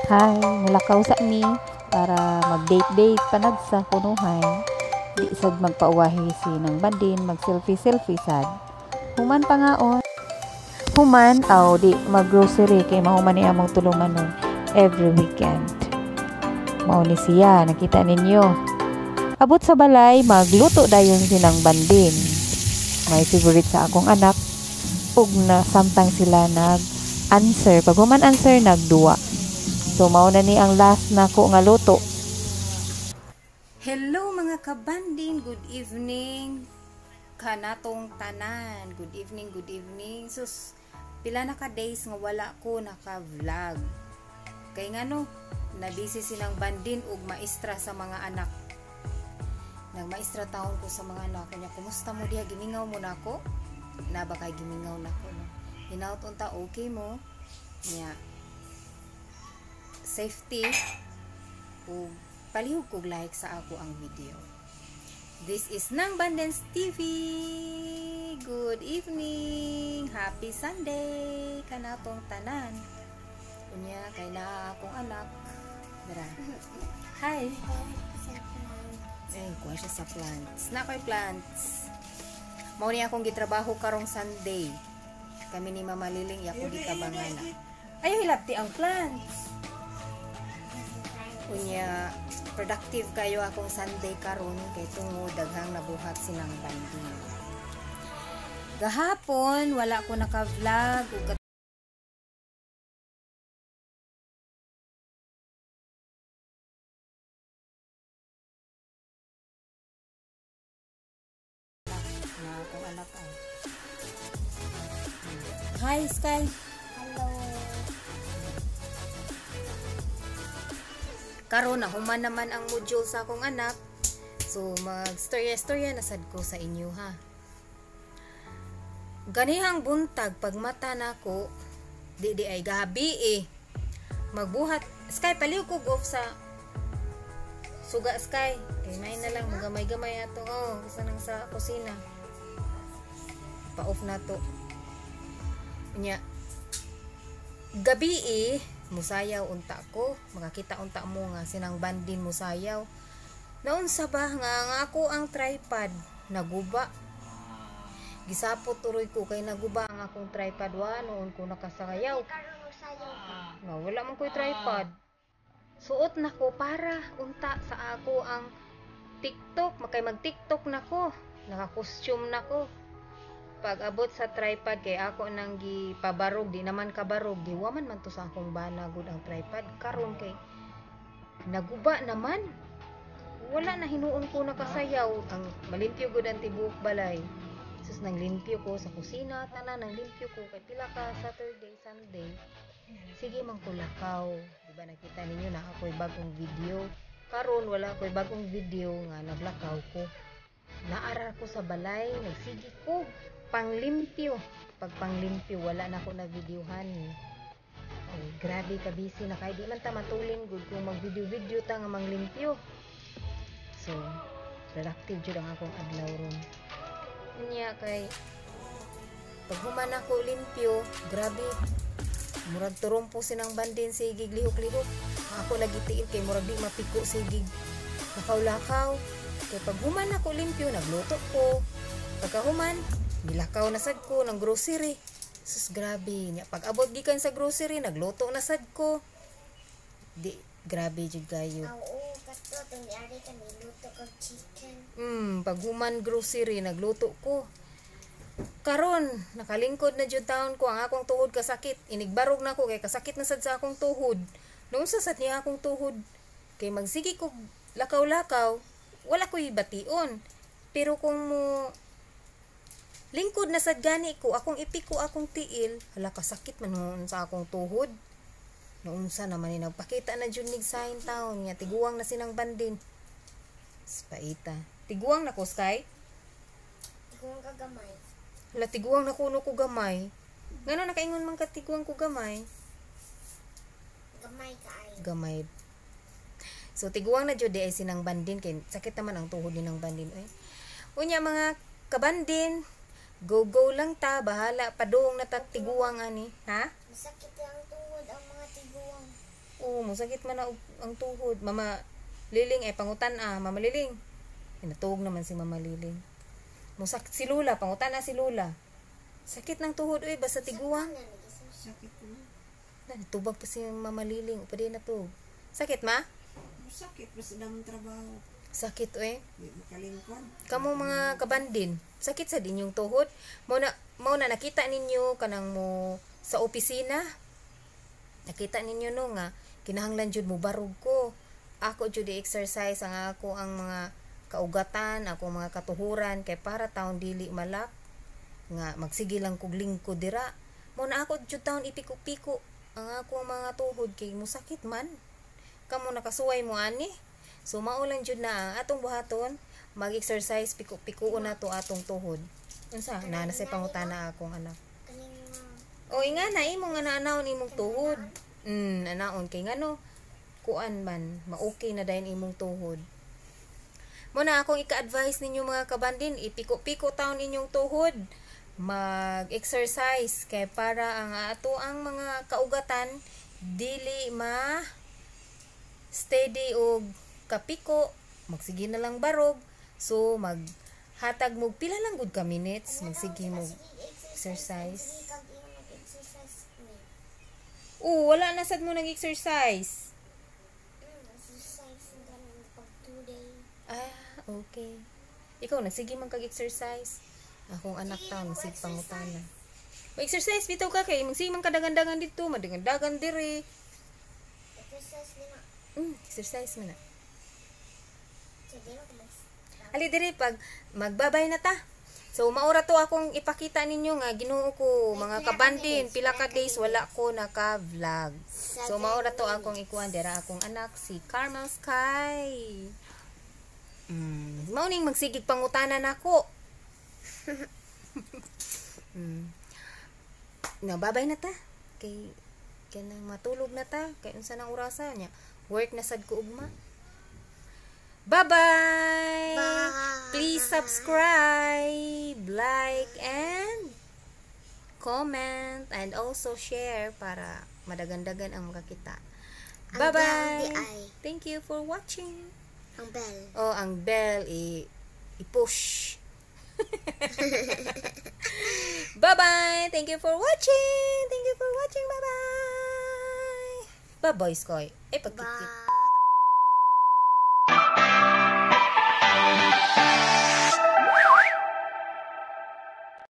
Hi, mulakaw sa mi para mag-date-date panagsa kunuhay. Di sad magpauwahi si nang Bandin, mag-selfie-selfie sad. Human pangaon. Human aw di mag-grocery kay mahuman ni among tulumanon every weekend. Mao ni siya, nakita ninyo. Abot sa balay, magluto dayon si nang Bandin. My favorite sa akong anak. Ug na samtang sila nag-answer. Pag human answer, nagduwa. So mao na ni ang last nako nga luto. Hello mga kabandin, good evening kanatong tanan. Good evening, good evening. Sus, pila na ka days nga wala ko naka-vlog. Kay ngano, na busy sinang Bandin ug maestra sa mga anak. Nagmaestra taon ko sa mga anak ko niya. Kumusta mo diha, gimingaw mo nako? Na ba kay gimingaw nako no? Hinaut unta okay mo? Nya. Safety ug palihog kog like sa ako ang video. This is Nang Bandens TV. Good evening. Happy Sunday kanatong tanan. Unya kay na akong anak. Dara. Hi. Ay, kuha siya sa plants. Na ko'y plants. Mao ni akong gitrabaho karong Sunday. Kami ni Mama Liling ako gitabangan. Ayaw hilabti ang plants. Unya productive kayo akong Sunday karon kay tungod daghang nabuhat sinang Bandin. Gahapon wala ko naka-vlog ug na akong anak ay. Hi Sky. Hello. Karon na human naman ang module sa akong anak. So mag-storya-storya na sad ko sa inyo ha. Ganihang buntag pagmata nako, di ay gabi eh. Magbuhat Sky, paliw kog off sa suga Sky. Kay may na lang magamay-gamay ato oh, sa nang sa kusina. Pa-off na to. Unya gabi eh musayaw unta ko, makakita unta mo nga sinang Bandin musayaw. Naunsa ba nga ako ang tripod naguba. Gisapot turoy ko kay naguba ang akong tripod wa noon ko nakasayaw. Nga wala man ko'y tripod. Suot na ko para unta sa ako ang TikTok, makay mag TikTok na ko. Naka-costume na ko. Pag abot sa tripod kay ako nang gipabarog, di naman kabarog, giwaman man to sa akong bana gud ang tripod karon kay naguba naman. Wala na hinuon ko nakasayaw, ang malimpyo gud ang tibuok balay. Sus, nang limpyo ko sa kusina, tanan nang limpyo ko kay pila ka Saturday, Sunday. Sige man ko lakaw. Di ba nakita ninyo na ako'y bagong video? Karon wala ako'y bagong video nga naglakaw ko. Naara ko sa balay, nagsige ko panglimpyo. Pag panglimpyo wala na ako na videohan. Ay, grabe ka busy na kay di man ta matulin gud kung mag video video ta nga manglimpyo. So productive jud ang akong adlaw ron. Unya kay pag human ako limpyo, grabe murag turumpo sinang Bandin sigig lihok-lihok. Ako lagi tiil kay murag di mapiko sigig lakaw-lakaw. Kay pag human ako limpyo, nagluto ko. Pagkahuman, nilakaw na sad ko ng grocery. Sus, grabe nya. Pag abot gikan sa grocery, nagluto na sad ko. Di grabe jud kayo. Oo, kato tong ari ka niluto kag chicken. Pag human grocery, nagluto ko. Karon, nakalingkod na jud taon ko ang akong tuhod kasakit. Inigbarog na ko kay kasakit na sad sa akong tuhod. Noon sa sad niya akong tuhod. Kay magsige ko lakaw-lakaw, wala ko'y bation. Pero kung mo lingkod na sad gani ko, akong ipiko akong tiil, hala kasakit man noon sa akong tuhod. Noon sa naman ni nagpakita na jud nig sign taon nga tiguang na sinang Bandin. Spaita. Tiguang na ko Sky. Tiguang ka gamay. Hala tiguang na kuno ko gamay. Ngano nakaingon man ka tiguang ko gamay? Gamay ka ay. Gamay. So tiguang na jud di ay sinang Bandin kay sakit naman ang tuhod ni ng Bandin oy. Unya mga kabandin, go go lang ta, bahala padung na ta tiguang ani, ha? Masakit ang tuhod ang mga tiguang. Oo, musakit man na ang tuhod. Mama Liling ay pangutan ah, Mama Liling. Ay, natuog naman si Mama Liling. Musakit si Lula, pangutan na si Lula. Sakit ng tuhod uy, basta tiguang. Na nag-isa. Sakit na. Na, tubag pa si Mama Liling, pa na to. Sakit ma? Sakit basta damang trabaho. Sakit uy. Di makalingkod. Kamo mga kabandin, sakit sa inyong tuhod. Mao na nakita ninyo kanang mo sa opisina. Nakita ninyo no nga kinahanglan jud mo barog ko. Ako jud i-exercise ang ako ang mga kaugatan, ako mga katuhuran kay para taon dili malak nga magsige lang kog lingkod dira. Mao na ako jud taon ipiko-piko ang ako ang mga tuhod kay musakit man. Kamo nakasuway mo ani. So mao lang jud na ang atong buhaton, mag-exercise, piko-pikuon na to atong tuhod. Unsa na na say pangutana akong anak? Kaning mga O nga na imong nga naanaon imong tuhod. Anaon kay ngano kuan man, ma-okay na dayon imong tuhod. Mo na akong ika-advise ninyo mga kabandin, ipiko-piko taon inyong tuhod. Mag-exercise kay para ang ato ang mga kaugatan dili ma steady og kapiko, magsige na lang barog. So maghatag mo pila lang gud ka minutes, magsige mo exercise. Sige kag imo nag-exercise ni. Oo, wala na sad mo nag-exercise. Exercise ganun pag 2 day. Ah, okay. Ikaw, nagsige man kag-exercise. Akong anak taon, sige pangutana. Mag-exercise bitaw ka kay magsige man kadagandagan dito, madagandagan dire. Exercise ni na. Exercise man na. Sige na ko mag Ali dire pag magbabay na ta. So maura to akong ipakita ninyo nga Ginoo ko mga kabandin, pila ka days wala ko naka-vlog. So maura to akong ikuan dira akong anak si Carmel Sky. Mao ning magsigig pangutana nako. Na babay na ta. Kay kanang matulog na ta kay unsa nang orasa niya. Work na sad ko ugma. Bye-bye. Bye. Please subscribe, like, and comment, and also share para madagandagan ang makakita. Ang bell Bye-bye. di ay. Thank you for watching. Ang bell. Oh, ang bell i-push. Bye-bye. Thank you for watching. Thank you for watching. Bye-bye. Bye-bye, Skoy. Eh, pagkikit. Bye.